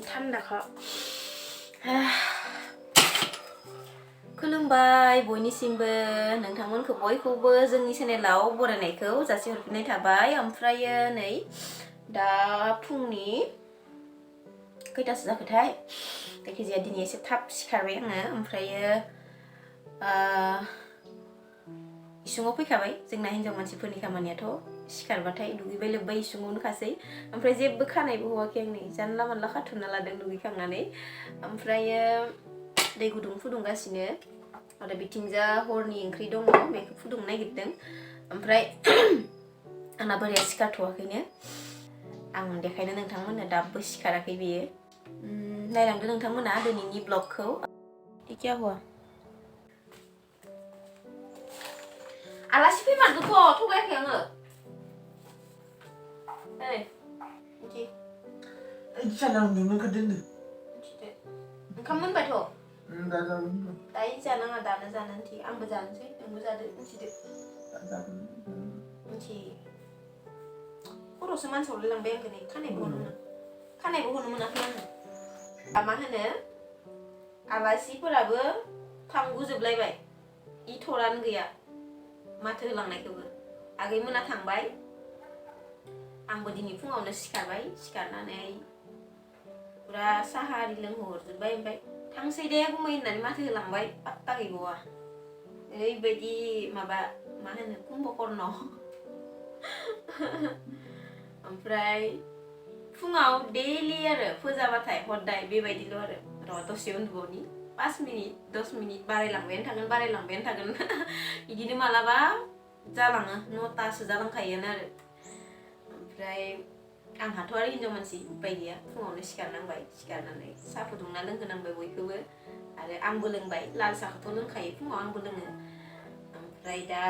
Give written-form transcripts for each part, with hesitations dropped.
थान्दाखा खुलुमबाय बयनिसिमबो नोंथांमोनखौ बयखौबो जोंनि चेनेलाव बरायनायखौ जासिहरफिननाय थाबाय ओमफ्रायो नै दा फुंनि खैथासो जाखोथाय जायखिजाया दिनै एसे थाब सिखारबाय आङो ओमफ्रायो इसिङाव फैखाबाय जोंना हिन्जाव मानसिफोरनि खामानियाथ' सिखारबाथाय दुगैबाय लोब्बाय इसिङावनो खासै ओमफ्राय जेबो खानायबो हवाखै आं नै जानला मानला खाथुमना लादों दुगैखांनानै ओमफ्रायो दै गुदुं फुदुंगासिनो आरो बिथिंजा हरनि ओंख्रि दङ बेखौ फुदुंनो नागिरदों ओमफ्राय आंना बोराया सिखारथ'वाखैनो आं देखायनो नोंथांमोननो दाबो सिखाराखै बेयो नायलांदो नोंथांमोना दिनैनि ब्लगखौ क्या हुआ आलासि फैमारगोथ' थगायाखै आङो ओइ इदि जाना उन्दुनो ओंखारदों ओंखाम मोनबायथ' दा जागोन दायो जानाङा दानो जानो मिथि आंबो जानोसै नोंबो जादो मिथिदो मिथि खर'सो मानसावलाय लांबाय आंखौ नै खानायबो हनो मोनाखै आङो मा होनो आलासिफोराबो थांगुजोबलायबाय इ थरानो गैया माथो होलांनायखौबो आगैमोना थांबाय आंबो दिनै फुङावनो सिखारबाय सिखारनानै पुरा साहा आरि लोंहरजोब्बाय ओमफ्राय थांसै दे गुमै होननानै माथो होलांबाय पात्ता गैबावा ओरैबायदि माबा मा होनो कुम्भकर्ण ओमफ्राय फुङाव डेलि आरो फोजाबाथाय हदाय बेबायदिल' आरो र' दसे उन्दुबावनि 5 मिनिट 10 मिनिट बारायलांबायानो थागोन बिदिनो मालाबा जालाङो 9टासो जालांखायोआनो आरो ओमफ्राय आंहाथ' आरो हिन्जाव मानसि उपाय गैया फुङावनो सिखारनांबाय सिखारनानै साहा फुदुंना लोंहोनांबाय बयखौबो आरो आंबो लोंबाय लाल साहाखौथ' लोंखायो फुङाव आंबो लोङो ओमफ्राय दा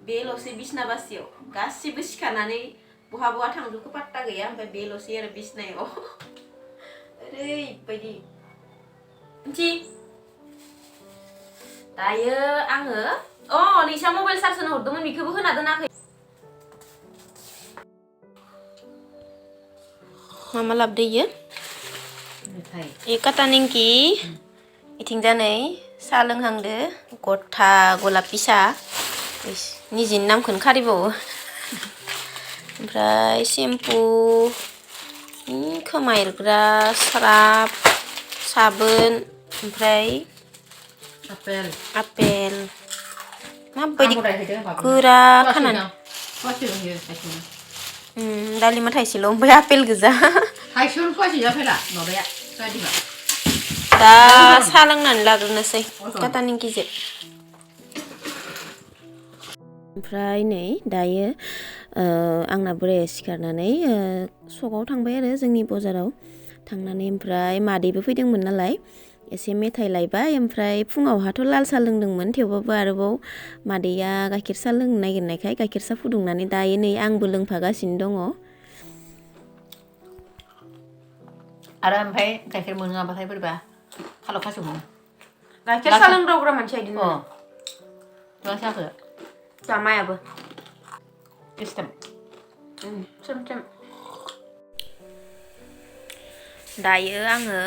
बेल'सै बिसना बासियाव गासिबो सिखारनानै बहा थांजोबखो पात्ता गैया ओमफ्राय बेल'सै आरो बिसनायाव ओरैबायदि मिथि दायो आङो नैसा मबाइल चार्ज होनो हरदोंमोन बेखौबो होना दोनाखै मामा लाबोदो इयो ए काटा निंकि इथिंजा नै साहा लोंहांदो गथा गलापि साहा निजिनि नामखौनो खारिबावो ओमफ्राय सेम्पु खोमा एरग्रा स्राब साबोन ओमफ्राय आपेल माबायदि गोरा खानानै दालिमा थाइसेल' ओमफ्राय आपेल गोजा दा साहा लोंनानै लाग्रोनोसै काटा निंकिजों ओमफ्राय नै दायो आंना बोराया सिखारनानै सकआव थांबाय आरो जोंनि बाजाराव थांनानै ओमफ्राय मादैबो फैदोंमोन नालाय एसे मेथाइ लायबाय ओमफ्राय फुङावहाथ' लाल साहा लोंदोंमोन थेवबाबो आरोबाव मादैया गाइखेर साहा लोंनो नागिरनायखाय गाइखेर साहा फुदुंनानै दायो नै आंबो लोंफागासिनो दङ आरो ओमफ्राय गाइखेर मोनोङाबाथाय बोरैबा खालाव खासो मोनो गाइखेर साहा लोंग्राग्रा मानसिया बिदिनो मा साहाखो जामायाबो सिस्टेम सेम दायो आङो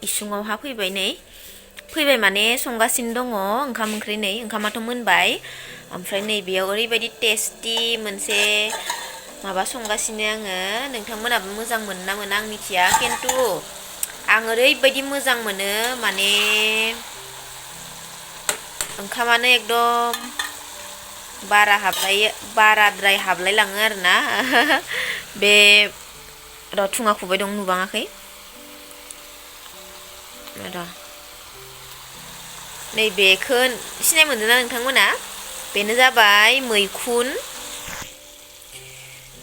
इसिङावहा फैबाय माने संगासिनो दङ ओंखाम ओंख्रि नै ओंखामाथ' मोनबाय ओमफ्राय नैबेयाव ओरैबायदि टेस्टि मोनसे माबा संगासिनो आङो नोंथांमोनाबो मोजां मोनो ना मोना आं मिथिया खिन्थु आं ओरैबायदि मोजां मोनो माने ओंखामानो एकदम बाराद्राय हाबलाय लाङो आरोना बे र' थुङा खुबाय दं नुबाङाखै र' नैबेखौ सिनाय मोनदों ना नोंथांमोना बेनो जाबाय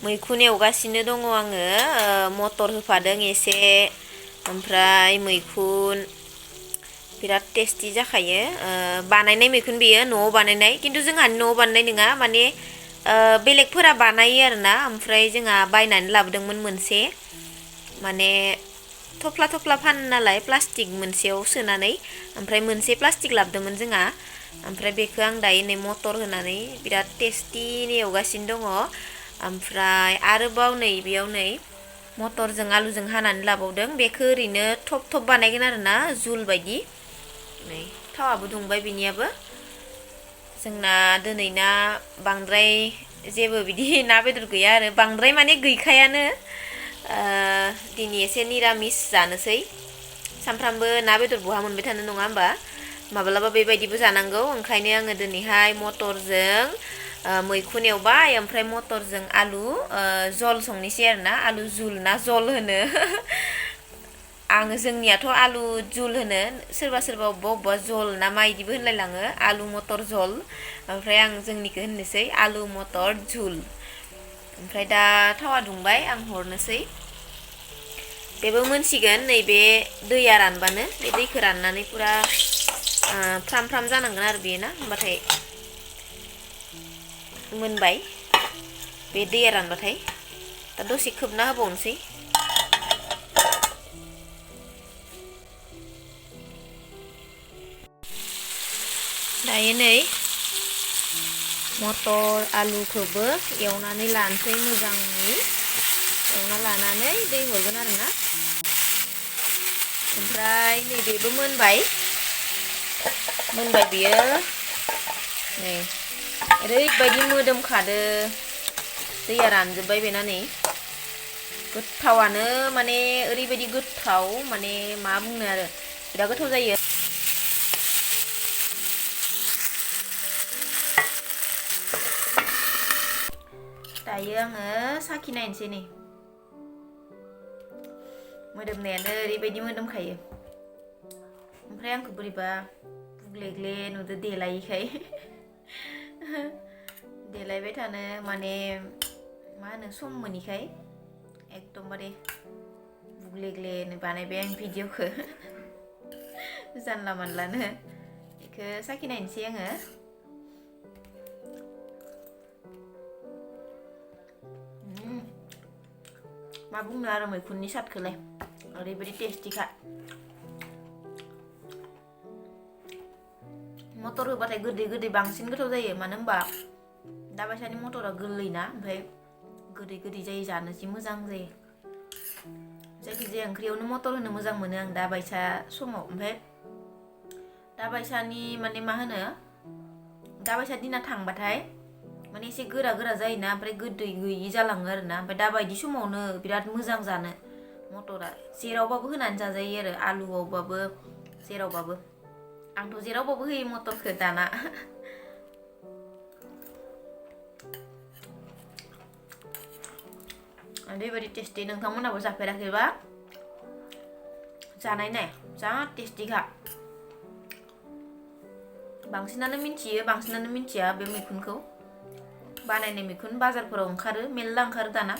मैखुन एवगासिनो दङ आङो मटर होफादों एसे ओमफ्राय मैखुन बिराद टेस्टि जाखायो बानायनाय मैखुन बेयो न'आव बानायनाय खिन्थु जोंहानि न'आव बानायनाय नङा माने बेलेगफोरा बानायो आरोना ओमफ्राय जोंहा बायनानै लाबोदोंमोन मोनसे माने थफ्ला फानो नालाय प्लास्टिक मोनसेयाव सोनानै ओमफ्राय मोनसे प्लास्टिक लाबोदोंमोन जोंहा ओमफ्राय बेखौ आं दायो नै मटर होनानै बिराद टेस्टिनि एवगासिनो दङ ओमफ्राय आरोबाव नै बेयाव नै मटरजों आलुजों हानानै लाबावदों बेखौ ओरैनो थब थब बानायगोन आरोना जुल बायदि नै थावाबो दुंबाय बिनियाबो जोंना दिनैना बांद्राय जेबो बिदि ना बेदर गैया आरो बांद्राय माने गैखायानो दिनै एसे निरामिस जानोसै सानफ्रामबो ना बेदर बहा मोनबाय थानो नङा होमबा माब्लाबा बेबायदिबो जानांगौ ओंखायनो आङो दिनैहाय मटरजों मैखुन एवबाय ओमफ्राय मटरजों आलु जल संनोसै आरोना आलु जुल ना जल होनो आङो जोंनियाथ' आलु जुल होनो सोरबा सोरबा अबेबा अबेबा जल ना मा इदिबो होनलायलाङो आलु मटर जल ओमफ्राय आं जोंनिखौ होननोसै आलु मटर झुल ओमफ्राय दा थावा दुंबाय आं हरनोसै बेबो मोनसिगोन नैबे दैया रानबानो बे दैखौ राननानै पुरा फ्राम फ्राम जानांगोन आरो बेयो ना होमबाथाय मोनबाय बे दैया रानबाथाय दा दसे खोबना होबावनोसै दायो नै मटर आलुखौबो एवनानै लानोसै मोजाङै एवना लानानै दै हरगोन आरोना ओमफ्राय नैबेबो मोनबाय बियो नै ओरैबायदि मोदोमखादो दैया रानजोब्बाय बेना नै गोथावानो माने ओरैबायदि गोथाव माने मा बुंनो आरो बिराद गोथाव जायो दायो आङो साखि नायनोसै नै मोदोमनायानो ओरैबायदि मोदोमखायो ओमफ्राय आंखौ बोरैबा बुग्लेग्ले नुदो देलायिखाय देलायबाय थानो माने मा होनो सम मोनिखाय एकदमबारे बुग्लेग्लेनो बानायबाय आं भिडिअखौ जानला मानलानो बेखौ साखि नायनोसै आङो मा बुंनो आरो मैखुननि सादखौलाय ओरैबायदि टेस्टिखा मटर होबाथाय गोदै गोदै बांसिन गोथाव जायो मानो होनबा दाबायसानि मटरा गोरलैना ओमफ्राय गोदै गोदै जायो जानो जि मोजां जायो जायखिजाया ओंख्रियावनो मटर होनो मोजां मोनो आं दाबायसा समाव ओमफ्राय दाबायसानि माने मा होनो दाबायसा दिना थांबाथाय माने एसे गोरा गोरा जायोना ओमफ्राय गोदै गैयि जालाङो आरोना ओमफ्राय दाबायदि समावनो बिराद मोजां जानो मटरा जेरावबाबो होनानै जाजायो आरो आलुआवबाबो जेरावबाबो आंथ' जेरावबाबो होयो मटरखौ दाना ओरैबायदि टेस्टि नोंथांमोनाबो जाफेराखैबा जानाय नाय जा टेस्टिखा बांसिनानो मिन्थियो बांसिनानो मिन्थिया बे मैखुनखौ बानायनाय मैखुन बाजारफोराव ओंखारो मेल्ला ओंखारो दाना